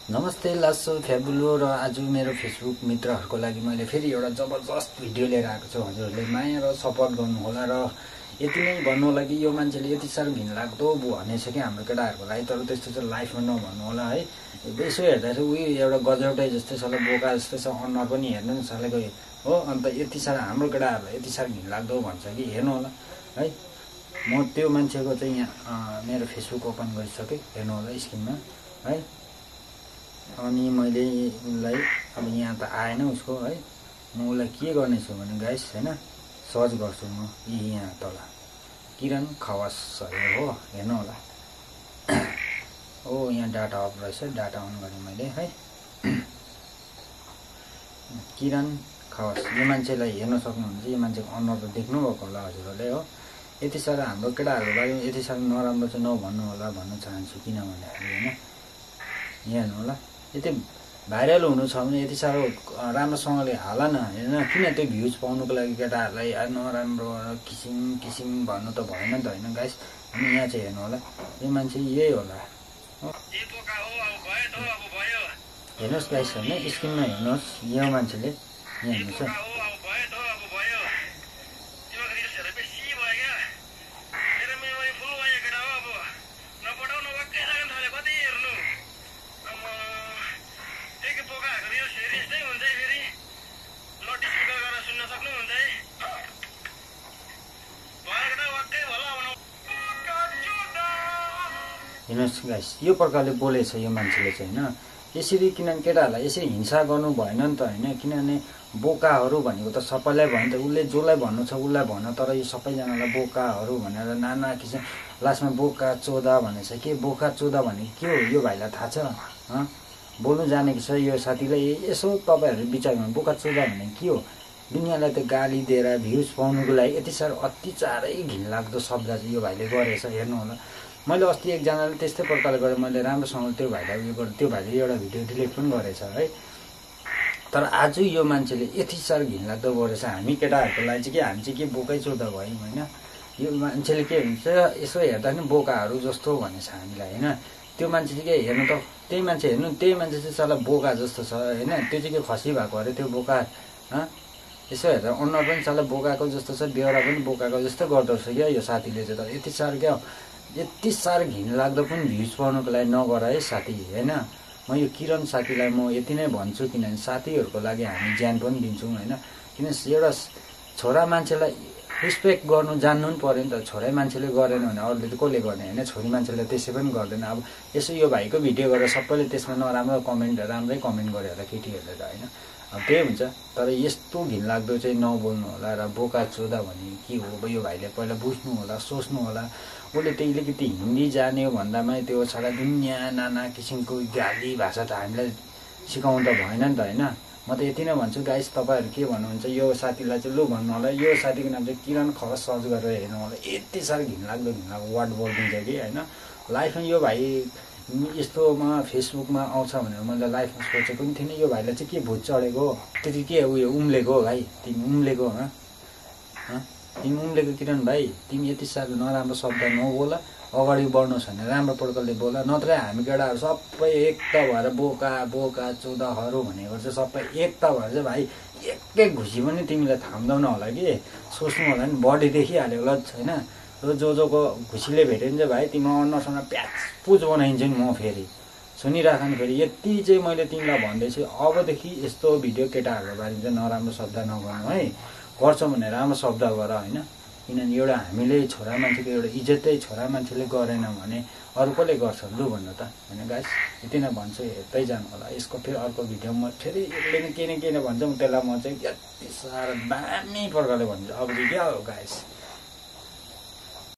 नमस्ते लासो फ्याबुलो र आज मेरो फेसबुक मित्रहरूको लागि मैले फेरि एउटा जबरजस्त भिडियो लिएर आएको छु। हजुरहरूले माया र सपोर्ट गर्नुहोला र यति नै भन्नु होला कि यो मान्छेले यति साह्रो घिनलाग्दो भनेछ कि हाम्रो केटाहरूको लागि, तर त्यस्तो चाहिँ लाइफमा नभन्नु होला है। यसो हेर्दा चाहिँ उयो एउटा गजौटै जस्तै छ, बोका जस्तै छ, अनुहार पनि हेर्नु नि सालेको हो। अन्त यति साह्रो हाम्रो केटाहरूलाई यति साह्रो घिनलाग्दो भन्छ कि हेर्नु होला है। म त्यो मान्छेको चाहिँ यहाँ मेरो फेसबुक ओपन गरिसकेँ, हेर्नु होला स्क्रिनमा है। अनि मैले उसलाई अब यहाँ त आएन उसको है, म उसलाई के गर्नेछु भने गाइस होइन सर्च गर्छु म यहाँ तल किरण खवास अरे हो, हेर्नु होला। ओ यहाँ डाटा अफ रहेछ, डाटा अन गरेँ मैले है। किरण खवास यो मान्छेलाई हेर्न सक्नुहुन्छ, यो मान्छेको अनुहार त देख्नुभएको होला हजुरहरूले हो। यति साह्रो हाम्रो केटाहरूको बारेमा यति साह्रो नराम्रो चाहिँ नभन्नु होला भन्न चाहन्छु, किन भन्दाखेरि होइन यहाँ हेर्नु होला। यति भाइरल हुनु छ भने यति साह्रो राम्रोसँगले हाल न होइन, किन त्यो भ्युज पाउनुको लागि केटाहरूलाई नराम्रो किसिम किसिम भन्नु त भएन नि त होइन गाइस। अनि यहाँ चाहिँ हेर्नु होला, यो मान्छे यही होला हेर्नुहोस् गाइस होइन, स्क्रिनमा हेर्नुहोस् यो मान्छेले यहाँ हेर्नुहोस् है। हेर्नुहोस् गाइस यो प्रकारले बोलेछ यो मान्छेले चाहिँ होइन। यसरी किनभने केटाहरूलाई यसरी हिंसा गर्नु भएन नि त होइन, किनभने बोकाहरू भनेको त सबैलाई भयो नि त, उसले जसलाई भन्नु छ उसलाई भन, तर यो सबैजनालाई बोकाहरू भनेर नाना किसिम लास्टमा बोका चोदा भनेछ के, बोका चोदा भनेको के हो यो भाइलाई थाहा छ? बोल्नु जानेको छ यो साथीलाई, यसो तपाईँहरू विचारमा बोका चोदा भनेको के हो? दुनियाँलाई त गाली दिएर भ्युज पाउनुको लागि यति साह्रो अत्याचारै घिनलाग्दो शब्द चाहिँ यो भाइले गरेछ, हेर्नु होला। मैले अस्ति एकजनाले त्यस्तै प्रकारले गरेँ, मैले राम्रोसँग त्यो भाइलाई उयो गरेँ, त्यो भाइले एउटा भिडियो डिलिट पनि गरेछ है। तर आज यो मान्छेले यति साह्रो घिनलाग्दो गरेछ हामी केटाहरूको लागि चाहिँ कि हामी चाहिँ के बोकै चोदा भयौँ होइन। यो मान्छेले के भन्छ यसो हेर्दा पनि बोकाहरू जस्तो भनेछ हामीलाई होइन। त्यो मान्छे चाहिँ के हेर्नु त त्यही मान्छे हेर्नु, त्यही मान्छे चाहिँ साला बोका जस्तो छ होइन। त्यो चाहिँ के खसी भएको अरे त्यो बोका, यसो हेर्दा अनुहार पनि साला बोकाको जस्तो छ, बेहोरा पनि बोकाको जस्तो गर्दो रहेछ क्या यो साथीले चाहिँ। तर यति साह्रो क्या यति साह्रो घिनलाग्दो पनि भ्युज पाउनुको लागि नगर है साथी होइन। म यो किरण साथीलाई म यति नै भन्छु, किनभने साथीहरूको लागि हामी ज्यान पनि दिन्छौँ होइन। किन एउटा छोरा मान्छेलाई रेस्पेक्ट गर्नु जान्नु पनि पऱ्यो नि त, छोरै मान्छेले गरेन भने अरूले त कसले गर्ने होइन, छोरी मान्छेले त्यसै पनि गर्दैन। अब यसो यो भाइको भिडियो गरेर सबैले त्यसमा नराम्रो कमेन्ट राम्रै कमेन्ट गऱ्यो होला केटीहरूले त होइन, अब त्यही हुन्छ। तर यस्तो घिनलाग्दो चाहिँ नबोल्नु होला र बोका चोदा भने के हो यो भाइले पहिला बुझ्नु होला, सोच्नु होला। उसले त्यो अलिकति हिन्दी जान्यो भन्दामै त्यो सारा दुनियाँ नाना किसिमको गाली भाषा त हामीलाई सिकाउनु त भएन नि त होइन। म त यति नै भन्छु गाइस, तपाईँहरू के भन्नुहुन्छ यो साथीलाई चाहिँ लु भन्नु होला। यो साथीको नाम चाहिँ किरण खवास, सर्च गरेर हेर्नु होला। यति साह्रो घिनलाग्दो वर्ड बोलिदिन्छ कि होइन। लाइफमा यो भाइ यस्तोमा फेसबुकमा आउँछ भनेर मैले लाइफमा सोचेको पनि थिइनँ। यो भाइलाई चाहिँ के भुत चढेको, त्यति के उयो उम्लेको भाइ, तिमी उम्लेको तिमी उम्लेको किरण भाइ, तिमी यति साह्रो नराम्रो शब्द नबोला, अगाडि बढ्नुहोस् भने राम्रो प्रकारले बोला, नत्र हामी केटाहरू सबै एकता भएर बोका बोका चोदाहरू भनेको चाहिँ सबै एकता भएर चाहिँ भाइ एक घुसी पनि तिमीलाई थाम्दैन होला कि, सोच्नु होला नि। बडी देखिहाल्यो होला छैन, जोको घुसीले भेट्यो भने चाहिँ भाइ तिम्रो अनुहारसँग प्याच पुज बनाइन्छ नि। म फेरि सुनिराख नि, फेरि यति चाहिँ मैले तिमीलाई भन्दैछु, अबदेखि यस्तो भिडियो केटाहरूको बारेमा चाहिँ नराम्रो शब्द नगर्नु है। गर्छौँ भने राम्रो शब्द गर होइन, किनभने एउटा हामीले छोरा मान्छेको एउटा इज्जतै छोरा मान्छेले गरेन भने अरू कसले गर्छ लु भन्नु त होइन गाइस। यति नै भन्छु, हेर्दै जानु होला। यसको फेरि अर्को भिडियो म फेरि यसले नै के न भन्छ त्यसलाई म चाहिँ यति साह्रो दामी प्रकारले भन्छु अब क्या हो गाइस।